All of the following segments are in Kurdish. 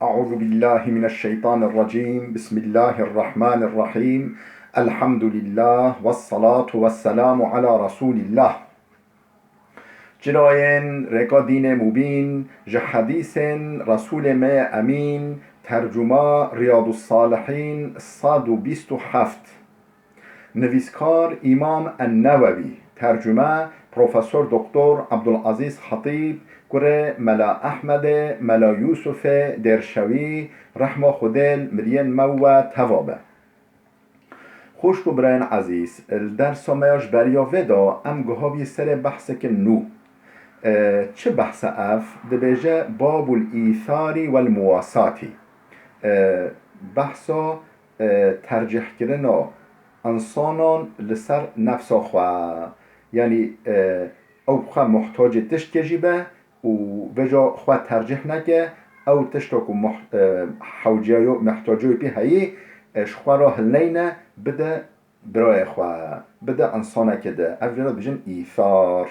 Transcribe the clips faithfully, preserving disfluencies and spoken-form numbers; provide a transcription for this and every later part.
أعوذ بالله من الشيطان الرجيم. بسم الله الرحمن الرحيم. الحمد لله والصلاة والسلام على رسول الله. Çirayên rêka dînê mubîn, ji hedîsên Resûlê me yê Emîn, tercuma Riyadus Salihîn sed û bîst û heft. Nivîskar Îmam En-Newewî, tercume Profesor Doktor Abdulazîz Hatîb, kurê Mela Ehmedê, Mela Yûsufê Dêrşewî, rehma Xwedê li miriyên me û we teva be. Xwişk û birayên ezîz, li dersa me ya ji beriya vê de em gihavî serê behsekî nû. E, çi behs e ev? Dibêje Babul Îtharî wel Muwasatî. E, behsa e, tercîhkirina însanan li ser nefsa xwe. Yanî, e, ew xwe muhtacê tiştkê jî be û vêca xwe tercîh neke, ew tişta ku muh-, e, hewciya yo, muhtacê wî pê heyî, e, ji xwe re hilneyne, bide birayê xwe, bide însanekê de. Ev jê re dibêjin îthar.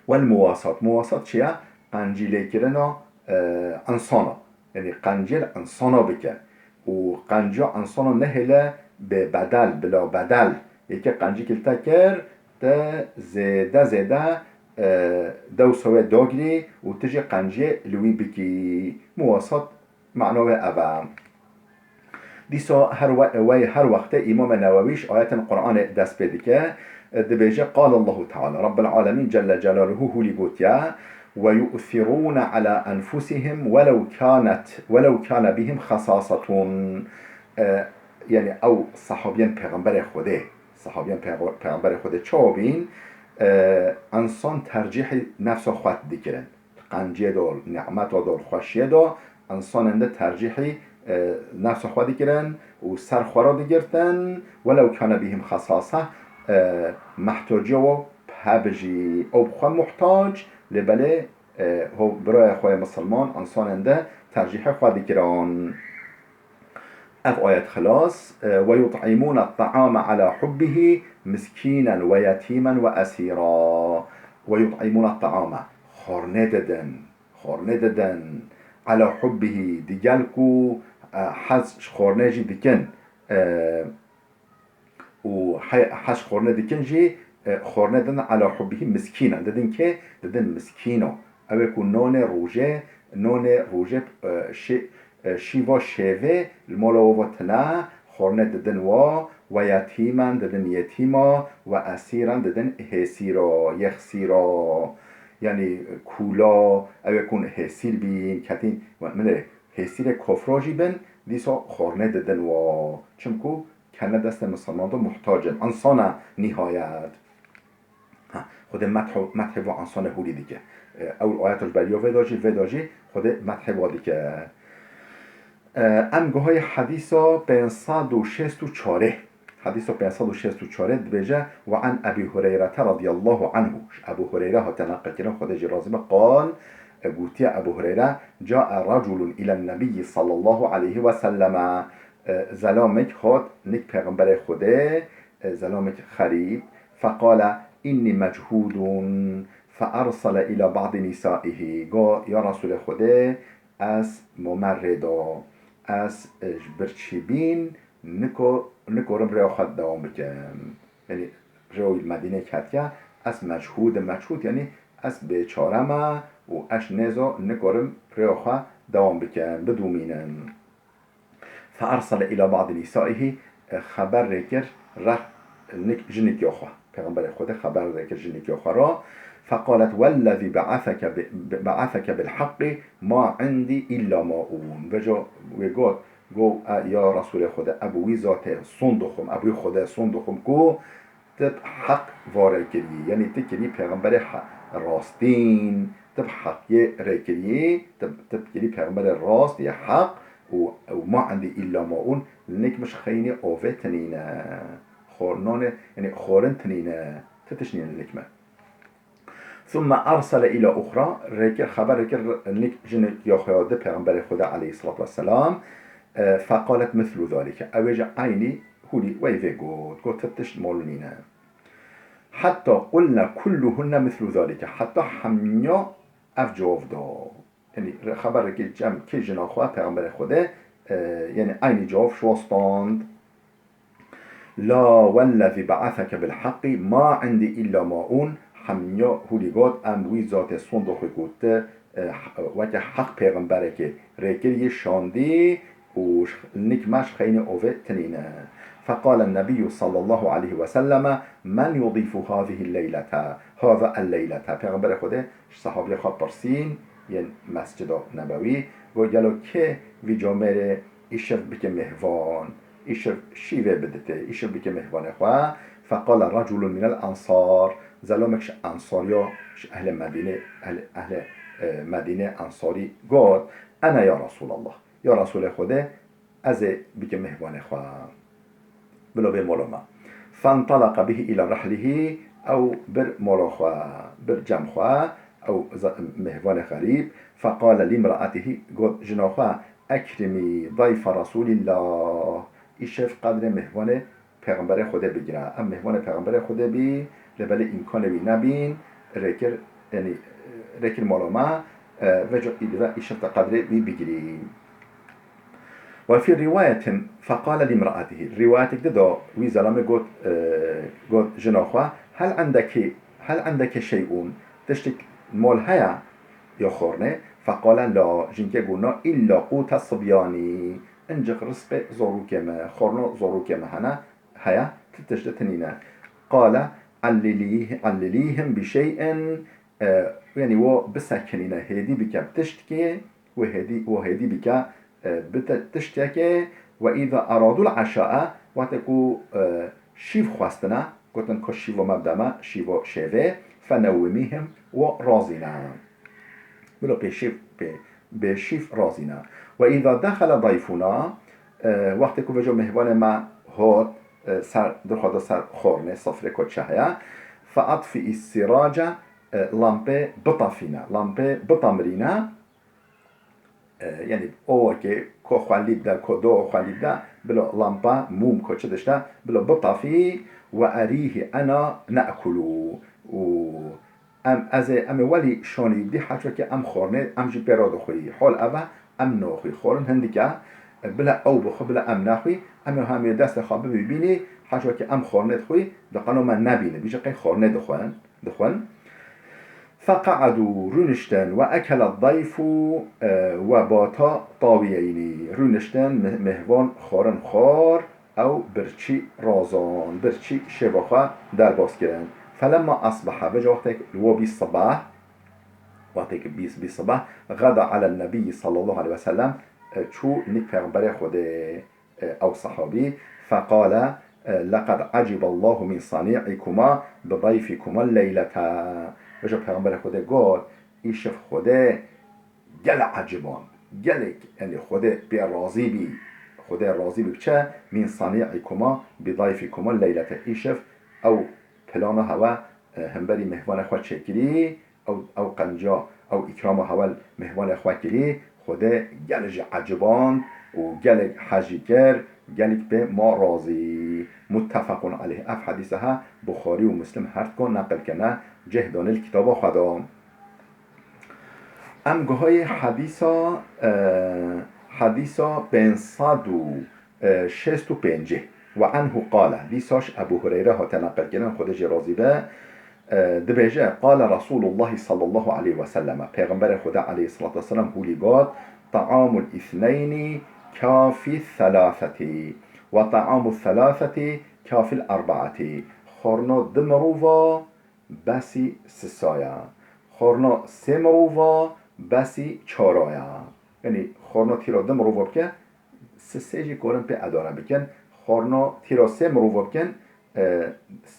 Wel muwasat. Muwasat çi ye? Qencîlêkirina, e, însana. Yanî qencî li însana bike. Û qenciya însana nehêle bê bedel, bila bedel. Yekê qencîkî li te kir, te zêde zêde, e, dewsa wê dagirî û tu jî qenciyê li wî bikî. Muwasat Mano wê ev e. Dîsa her we-, wey her wextê Îmamê Newewî ji ayetên Qur'anê dest pê dike, dibêje, Qal Allahu Teala, Rabbil Alemîn Celle Celaluhu hûlî gotiye, "Ve yu'thirûne ala enfusihim welew kânet, welew kâne bihim xesasetun." E, yanî ew sehabiyên Pêxemberê Xwedê, sehabiyên Pêxo-, Pêxemberê Xwedê çawa bîn? E, însan tercîhî nefsa xwe dikirin. Qenciyê de, nimeta de, xweşiyê de, însanên de tercîhî, e, nefsa xwe dikirin û ser xwe re digirtin, welew kane bihîm xesase, e, mehtaciya wan hebî jî, ew bi xwe muhtac, lê belê, e, ho-, birayê xwe yê misilman, însanên de tercîhê xwe dikirin. Ev ayet xilas, e, "Ve yut'imûne ta'ame ala hubbihi miskînen ve yetîmen ve esîra." "Ve yut'imûne ta'ame", xwarinê didin, xwarinê didin, "ala hubbihi", digel ku, e, hez ji xwarinê jî dikin, e, û he-, hez xorne dikin jî, e, xorne din ala hubbihî miskînan. Didin kê? Didin miskîno. Ew ê ku nonê rojê, nonê rojê, e, şê-, e, şîva şêvê li mala we ve tine, xorne didin wa, we yetîmen didin yetîma, we esîran didin hêsîra, yexsîra. Yanî kûla, ew ê ku hêsîr bîn, ketîn, we min ê hêsîrê kofra jî bin, dîsa xorne didin wa. Çimku kene destê misilman de muhtac in. Însana nihayet. Ha, Xwedê methê, methê va însana hûrî dike. E, ew ayet ji beriya vê de jî, vê de jî Xwedê methê va dike. E, em guhayê hedîsa pênc sed û şêst û çarê. Hedîsa pênc sed û şêst û çarê dibêje, "Ve an Ebî Hureyrete radiyallahu anhu." Ji Ebû Hureyre hate neqilkirin, Xwedê jî razî be, qal, e, gotiye Ebû Hureyre, "Cae raculun îlen nebiyyi sallallahu aleyhi ve selleme." E, zelamek hat nik Pêxemberê Xwedê, e, zelamek xerîb, feqale, "Înnî mechûdun, fe ersele îla ba'dî nîsaihî." Go, "Ya Resûlê Xwedê, ez mome rê da, ez, e, ji birçî bîn niko-, nikorim rêya xwe dewam bikim." Yanî rêya wî li Medînê ketiye, "Ez mechûd im." Mechûd yanî ez bêçare me û ez nêza nikorim rêya xwe dewam bikim, bidomînim. Fe ersele îla ba'dî nîsaihî, e, xeber rê kir, rex nik-, ji nikya xwe. Pêxemberê Xwedê xeber rê kir ji nikya xwe re. Feqalet, "Wellezî be'eseke bi-, bi-, be'eseke bil haqqî ma indî îlla maûn." Vêca wê got, got, "E, ya Resûlê Xwedê, e, bi wî zatê sond dixwim, e, bi wî Xwedê sond dixwim ku tu bi heq va rê kirî, yanî tu kirî pêxemberê he-, rastîn, tu bi heqiyê rê kirî, tu, tu kirî pêxemberê rast yê heq û, û ma indî îlla maûn, li nik min ji xeynê avê tinîne, xor-, nonê, yanî xorin tinîne, tu tişt nîne li nik min." Thumme ersele îla uxra, rê kir, xeber rê kir, nik, jinik ya xwe ya di Pêxemberê Xwedê aleyhisselatu vesselam, e, feqalet mislu zalike. Ew ê jî eynî hûrî wey vê got. Got, "Ti tişt mal nîne." Hetta qulne kulluhunne mislu zalike. Hetta hemiya ev cevab da. Yanî, xeberekî cem kê jina xwe, Pêxemberê Xwedê, e, yanî eynî cewab şiwa stand. La wellezî be'eseke bil heqqî ma indî îlla maûn, hemiya hûlî got, em wî zatê sonda xwe ku tu, e, weke heq pêxemberekê rê kiriyê şandî û nik me ji xeynê ovê tinîne. Feqale nebiyyu sallallahu aleyhi ve selleme, men yudîfu hâzihî leylete, hâze el leylete. Pêxemberê Xwedê ji sehabiya xwe pirsîn, yên Mescida Nebewî, got, gelo kê vî camêrê îşev bike mêhvan, îşev şîvê bidite, îşev bike mêhvanê xwe. Feqale reculun minel ensar, zelamek ji ensariya, ji ehlê Medînê, ehl-, ehlê, e, Medînê ensarî got, ene ya Resûlallah, ya Resûlê Xwedê, ez ê bike mêhvanê xwe. Bilo bê mola me. Fentalaqa bihi ila rehlihî, ew bir mola xwe, bir cem xwe, ew za-, mêhvanê xerîb. Feqale limraetihî, got jina xwe, ekrimî dayfa Resûlillah. Îşev qedrê mêhvanê Pêxemberê Xwedê bigire. Em mêhvanê Pêxemberê Xwedê bî, lê belê îmkanê wî nebîn, rêkir, yanî, rêkir mola me, e, veco îdive îşev te qedrê wî bigirî. Ve fî riwayetin feqale limraetihî. Riwayetek di de wî zelamê got, e, got jina xwe, hel endeki, hel endeki şey'un, tiştek mol heye ya xornê? Feqale la, jinkê got na, illa qûte sibyanî, inciq rizqê zorûkê me, xorno zorûkê me hene, heye, ti tişt di tinîne. Qale ellilîh-, ellilîhim bi şey'in, e, yanî wo bisekinîne, hêdî bike bi tiştkê, wê hêdî, wo hêdî bike, e, bi te-, tiştekê, ve îza eradul eşae, wextê ku, e, şîv xwestine, gotin ku şîvo me bide me, şîvo şêvê, fenewwimîhim, wo razîne. Bilo pê şîv, pê, bê şîv razîne. Ve îza dexele dayfuna, e, wextê ku vejo mêhvanê me hot, e, ser, dirxwe da ser xornê, sifrê ku çi heye, featfi'î sirace, e, lampê bitefîne, lampê bitemrîne, e, yanî o wekê ko xwe lî bide, ko do xwe lî bide, bilo lampa, mûm ko çi dişte, bilo bitefî, ve erîhî ena ne'kulu. Û em, ez ê, em ê welî şonî bidî, heçwekî em xornê, em jî pê re dixwî. Hol ev e, em noxwî. Xorin hindike, bila ew bixwe, bila em nexwî, em ê hemî destê xwe bibî bînî, heçwekî em xornê dixwî, di qeno me nebîne, bîje qey xornê dixwin, dixwin. Feqe'edû, rûniştin, ve ekele dayfu, e, ve bata tawiyeynî. Rûniştin, mih-, mihvan xorin xwar, ew birçî razan, birçî şêva xwe derbas kirin. Felemma esbehe, veca wextek li wo bî sibeh, wextek bî, bî sibeh, geda elen nebiyyi sallallahu aleyhi ve sellem, e, çû nik Pêxemberê Xwedê, e, ew sehabî, feqale, e, leqed eciballahu min sanî'ikuma bi dayfikuma leylete. Veca Pêxemberê Xwedê got, îşev Xwedê gelek eciband, gelek, yanî Xwedê pê razî bî, Xwedê razî bî bi çi? Min sanî'ikuma bi dayfikuma leylete. Îşev ew plana hewe, e, hemberî mêhvanê xwe çêkirî, ew, ew qenca, ew îkrama hewe li mêhvanê xwe kirî, Xwedê gelek jî eciband û gelek hez jî kir, gelek pê ma razî. Muttefequn aleyh. Ev hedîse he Buxarî û Muslim her diko neqil kirine, cih danê li kitaba xwe de. Em guhayê hedîsa, e, hedîsa pênc sed û şêst û pêncî. Ve enhu qale, dîsa ji Ebû Hureyre hate neqilkirin, Xwedê jê razî be, e, dibêje, qale Resûlullahî sallallahu aleyhi ve selleme, Pêxemberê Xwedê aleyhissalatu vesselam hûlî got, "Ta'amul îsneynî kafî selâsetî, ve ta'amul selâsetî kafîl erbaetî." Xorno di mirova besî sisa ye. Xorno sê mirova besî çara ye. Yanî xorno tîra du mirova bike, sisê jî korin pê edare bikin. Xorno tîra sê mirova bikin, e,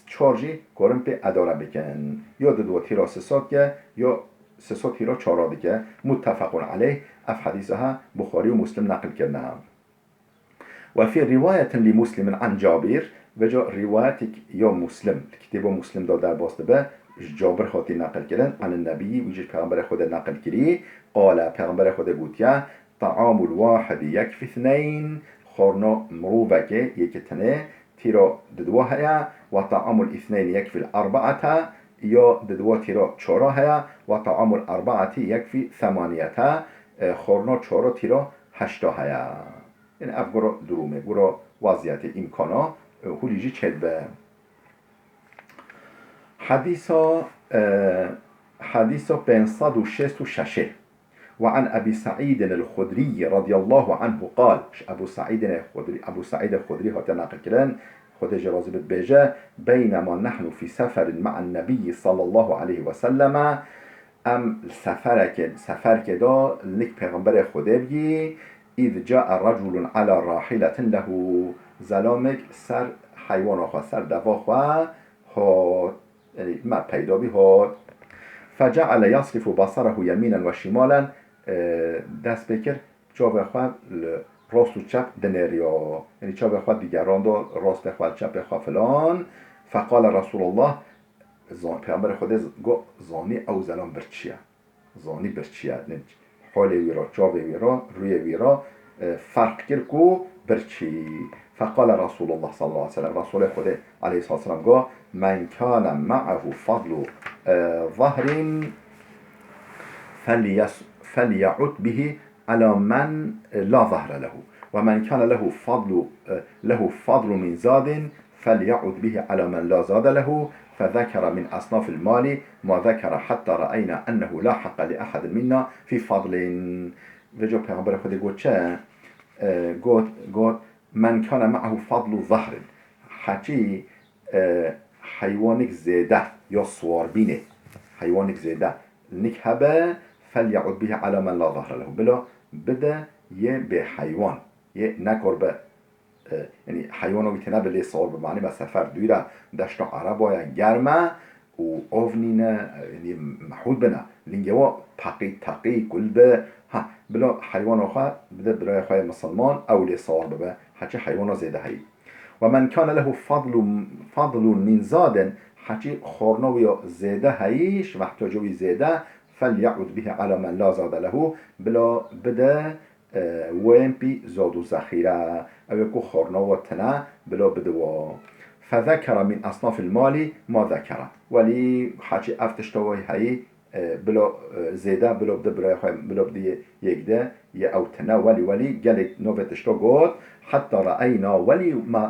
çar jî korin pê edare bikin. Yo di dua tîra sisa dike, yo sisa tîra çara dike. Muttefequn aleyh, ev hedîsa he Buxarî û Muslim neqil kirine. Ve fî riwayetin li Muslimin an Cabir, veca riwayetek ya Muslim, li kitêba Muslim de derbas dibe, ji Cabir hatî neqil kirin, an Nebiyî, wî jî ji Pêxemberê Xwedê neqil kirî, qale, Pêxemberê Xwedê gotiye, "Ta'amul wahidi yekfî ithneyn", xorna mirovekê, yekê tenê, tîra didwa heye, "Ve ta'amul ithneyn yekfîl erbaete", ya di diwa tîra çara heye, وطعام الأربعة يكفي ثمانية, e, xwarina çara tîra heşta heye. Yani ev gura durûmê, gura waziyetê, îmkana, e, hûlî jî çêdibe. Hadîsa, e, hadîsa pênc sed û şêst û şeş. وعن أبي سعيد الخدري رضي الله عنه قال, ji Ebû Seîdê Xudrî, Ebû Seîdê Xudrî hate neqilkirin, Xwedê jê razî bit, dibêje, بينما نحن في سفر مع النبي صلى الله عليه وسلم, em li seferekê, seferkê de lik Pêxemberê Xwedê bî, إذ جاء رجل على راحلة له, zelamek ser heywana xwe, ser deva xwe hot. Yani me peyda bî hot. فجعل يصرف بصره يمينا وشمالا, e, dest pê kir, çavê xwe li rast û çep dinêriya. Yani çavê xwe digeranda, rastê xwe, çepê xwe filan. فقال رسول الله, zan-, Pêxemberê Xwedê z-, got, zanî ew zelam birçî ye. Zanî birçî ye. Holê wî re, çavê wî re, rûyê wî re, e, ferq kir ku birçî. فقال رسول الله صلى الله عليه وسلم, Resulê Xwedê aleyhissalatu vesselam got, من كان معه فضل, e, ظهر فليس-, فليعد به على من لا ظهر له، ومن كان له فضل، له فضل من زاد فليعد به على من لا زاد له، فذكر من أصناف المال ما ذكر حتى رأينا أنه لا حق لأحد منا في فضل. Vêca Pêxemberê Xwedê got çi? E, got, got, من كان معه فضل ظهر. Heçî, e, heywanik zêde ya siwarbînê, heywanik zêde nik hebe, فليعد به على من لا ظهر له. Bila bide yê bê heywan, yê nekor be, e, yani heywana wî têne be lê siwar be, manî be sefer dûr e, deşta Ereba ye, germ e û av nîne, e, yani mehûd bine. Lingê wa peqî, teqî, kul be. Ha, bila heywana xwe bide birayê xwe yê misilman, ew lê siwar bibe. Heçî heywana zêde heyî. ومن كان له فضل، فضل من زاد, heçî xwarina wî ya zêde heyî, ji mehtacê wî zêde, فليعد به على من لا زاد له, bila bide, e, wên pî zad û zexîre. Ew ê ku xwarina wa tine, bila bide wa. فذكر من أصناف المال ما ذكر. Welî heçî ev tişta wê heyî, e, bila, e, zêde, bila bide birayê xwe, bila bide yê, yêk de, yê ew tine, welî, welî, gelek navê tişta got, حتى رأينا, welî me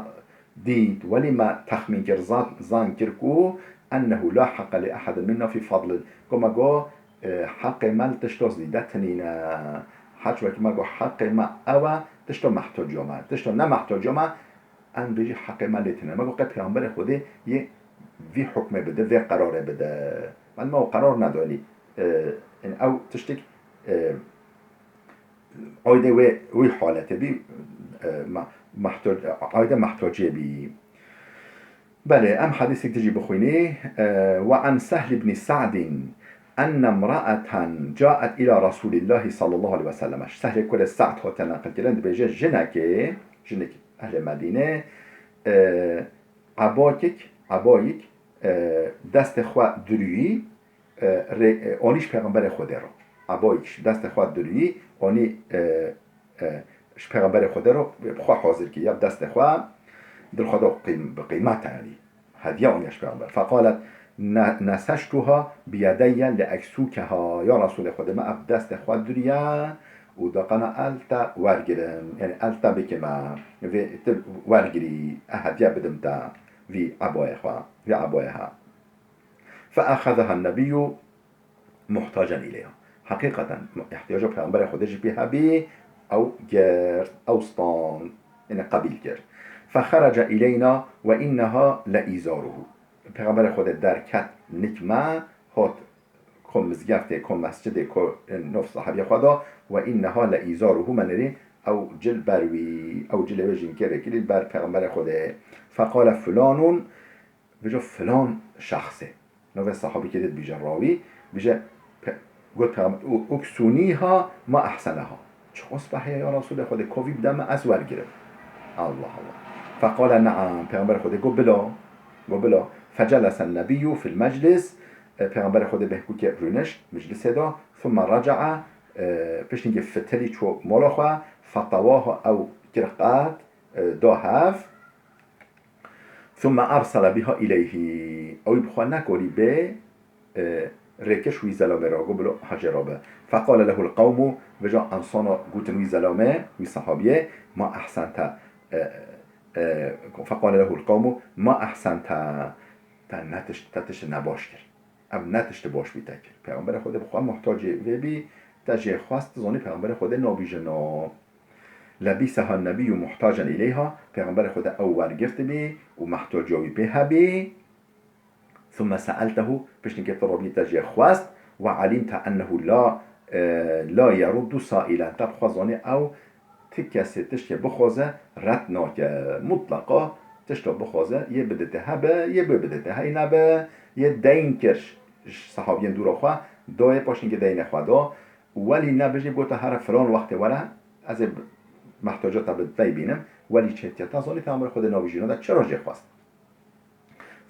dît, welî me texmîn kir, zan, zan kir ku أنه لا حق لأحد منا في فضل. Ku me got, e, heqê me li tişta zêde tinîne. Heç wekî me got, heqê me ew e, tişta mehtaciya me. Tişta ne mehtaciya me, em bêjî heqê me lê tine. Me got, qey Pêxemberê Xwedê yê vî hukmê bide, vê qerarê bide. Bel me o qerar nedo, yanî, e, in ew tiştik, e, aydê wê, wî haletê bî, e, me-, mehto-, aydê mehtaciyê bî. Belê, em hedîsek dijî bixwînî. E, وعن سهل بن سعد أن امرأة جاءت إلى رسول الله صلى الله عليه وسلم. Sehlê kurê Sa'd hate neqilkirin, dibêje, jinekê, jinek ehlê Medînê, e, ebayik, ebayik, e, destê xwe dirûyî, e, rê, e, anî ji Pêxemberê Xwedê re. Ebayik ji destê xwe dirûyî, anî, e, e, ji Pêxemberê Xwedê re, bi xwe hazir kiriye, bi destê xwe, dil xwe da qîm-, bi qîmet e, yanî. Hediye aniye ji Pêxember. فقالت: ن-، نسجتها بيدي لأكسوكها. Ya Resûlê Xwedê, me ev destê xwe diriye û daqana el te wergirim. Yanî el te bikime. Vê tu wergirî, e, hediye bidim te. Vî ebayê xwe, vî ebayê he. فأخذها النبي محتاجا إليها. Heqîqeten, ihtiyaca Pêxemberê Xwedê jî pê hebî, ew girt, ew stand, yani qebîl kir. فخرج إلينا وإنها لإزاره. Pêxemberê Xwedê derket nik me, hot ko mizgeftê, ko mescidê, ko, e, nov sahibiya xwe da, وإنها لإزاره, me nirî ew cil ber wî, ew cilê wê jînkê rê kirî ber Pêxemberê Xwedê. فقال فلان, Vêca filan şexsê, navê sahabîkê dê dibêje rawî, bêje, pe-, got Pêxember, "U-, uksûnîha ma ehseneha." Çiqas behî ye ya Resûlê Xwedê, kovî bide me, ez wergirim. Allah Allah. Feqale ne'am, Pêxemberê Xwedê got bila, got bila. Fecelesen nebiyyu fil meclis, e, Pêxemberê Xwedê bêhkûkê rûnişt, meclisê de, thumme reca'a, e, piştî ke fitilî çû mala xwe, fetawaha ew kir qet, e, da hev, ثم أرسل بها إليه. Ew ê bi xwe nekarî bê, e, rêkir wî zelamê re, got, "Bilo, ha jê re be." فقال له القوم, vêca ensana gotin wî zelamê, wî sehabiyê, "ما أحسنت." E, e, فقال له القوم: "ما أحسنت." Te ne tişt, te tişt nebaş kir. Ev ne tişt baş bî te kir. Pêxemberê Xwedê bi xwe muhtacê vê bî, te jê xwest, tu zanî Pêxemberê Xwedê nabîjin o. لبسها النبي محتاجا إليها, Pêxemberê Xwedê ew wergirtibî û mehtaciya wî pê hebî. ثم سألته, piştî ke tu rabî te jê xwest, وعلمت أنه لا, e, لا يرد سائلا, te bi xwe zanî ew ti kesê tiştê bixwaze red nake. Mutleqa tişta bixwaze, yê bidite hebe, yê bê bidite hey nebe, yê deyn kir ji sehabiyên dûra xwe, dayê paştî ke deynê xwe da. Welî nebijî gote here filan wextê were, ez ê mehtaca te bi vey bînim. Welî çêtiye te zanî, Pêxemberê Xwedê nabîjîna de çira jê xwest.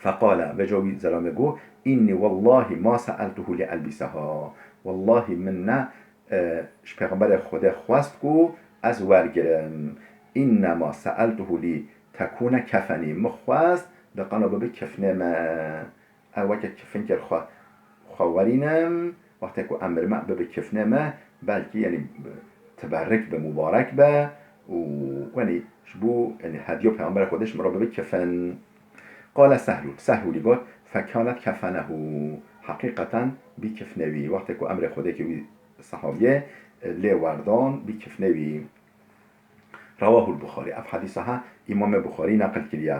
فقال, vêca wî zelamê got, إني والله ما سألته لألبسها. Wellahî min ne, e, ji Pêxemberê Xwedê xwest ku ez wergirim. إنما سألته لتكون كفني. Min xwest, di qana bibe kifnê me. Ew weke kifin kir xwe, xwe werînim, wextê ku em mirime bibe kifnê me, belkî, yanî, tiberik be, mubarek be û, yanî, ji bo, yanî, hediya Pêxemberê Xwedê ji min re bibe kifin. قال سهل, Sehlû lî got, فكانت كفنه. Heqîqeten bî kifnê wî. Wextê ku emrê Xwedê kê wî sehabiyê lê werdan, bî kifnê wî. رواه البخاري. Ev hedîsa ha Îmamê Buxarî neqil kiriye.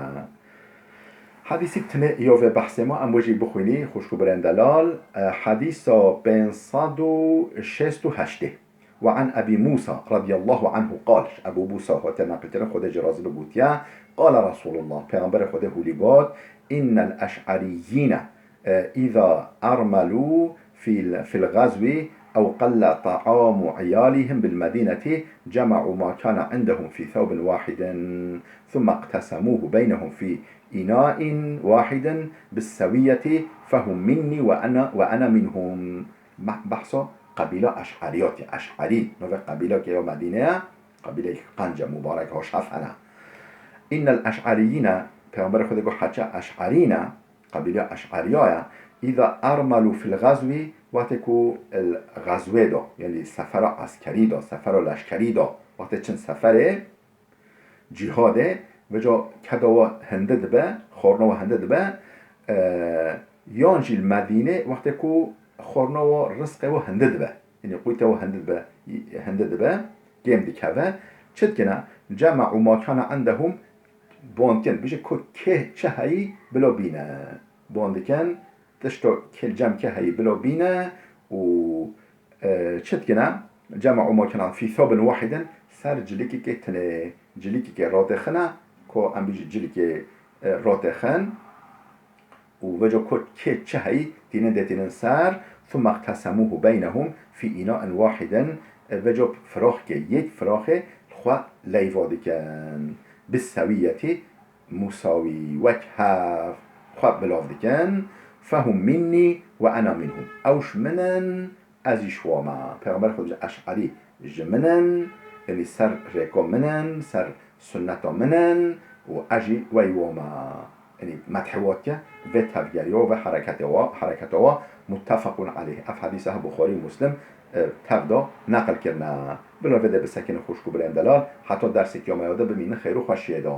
Hedîsî tinê ya vê behsê ma, em wê jî bixwînî, xwişk û birên delal. E, hedîsa pênc sed û şêst û heştê. وعن أبي موسى رضي الله عنه قال, ji Ebû Mûsa hatiye neqilkirin, Xwedê jê razî be, gotiye, قال رسول الله, Pêxemberê Xwedê hûlî got, إن الأشعريين إذا أرملوا في ال-، في الغزو أو قل طعام عيالهم بالمدينة جمعوا ما كان عندهم في ثوب واحد ثم اقتسموه بينهم في إناء واحد بالسوية فهم مني وأنا، وأنا منهم. Be-، behsa qebîla Eş'eriyatî. Eş'erî, navê qebîlekê ya Medînê ye. Qebîleyek qenc e, mubarek, hoş hef hene. إن الأشعريين, Pêxemberê Xwedê got, heçe Eş'erî ne, qebîleya Eş'eriya ye. إذا أرملوا في الغزو, wextê ku li xezwê de, yanî sefera eskerî de, sefera leşkerî de, wextê çin seferê, cîhadê, vêca keda we hindî dibe, xwarina we hindî dibe, e, yan jî li Medînê, wextê ku xwarina we, rizqê we hindî dibe, yanî qûtê we hindî dibe, hindî dibe, kêm dikeve, çi dikine? جمعوا ما كان عندهم, bond dikin, bêje ku kê çi heyî bila bîne. Bond dikin, tişta kê li cem kê heyî bila bîne û, e, çi dikine? جمعوا ما كان في ثوب واحد, ser cilikekê tinê, cilikekê radixine, ku em bêjî cilikê, e, radixin. Û vêca ku kê çi heyî tînin dê tînin ser, ثم اقتسموه بينهم في إناء واحد, e, vêca firaxkê, yek firaxê li xwe leyva dikin. بالسوية, musawî, wek hev xwe bilav dikin. فهم مني وأنا منهم. Ew ji min in, ez jî ji wan me. Pêxember Xwedê ji Eş'erî ji min in, yanî ser rêka min in, ser sunneta min in û ez jî wey wan me. Yanî methê wan dike vê tevgeriya, vê hereketê wa, hereketa wa, متفق عليه. Ev hedîsa he Buxarî û Muslim, e, tev de neqil kirine. Bila vê de bisekinin xwişk û birên delal, heta dersek ya me ya de bimînin xêr û xweşiyê de.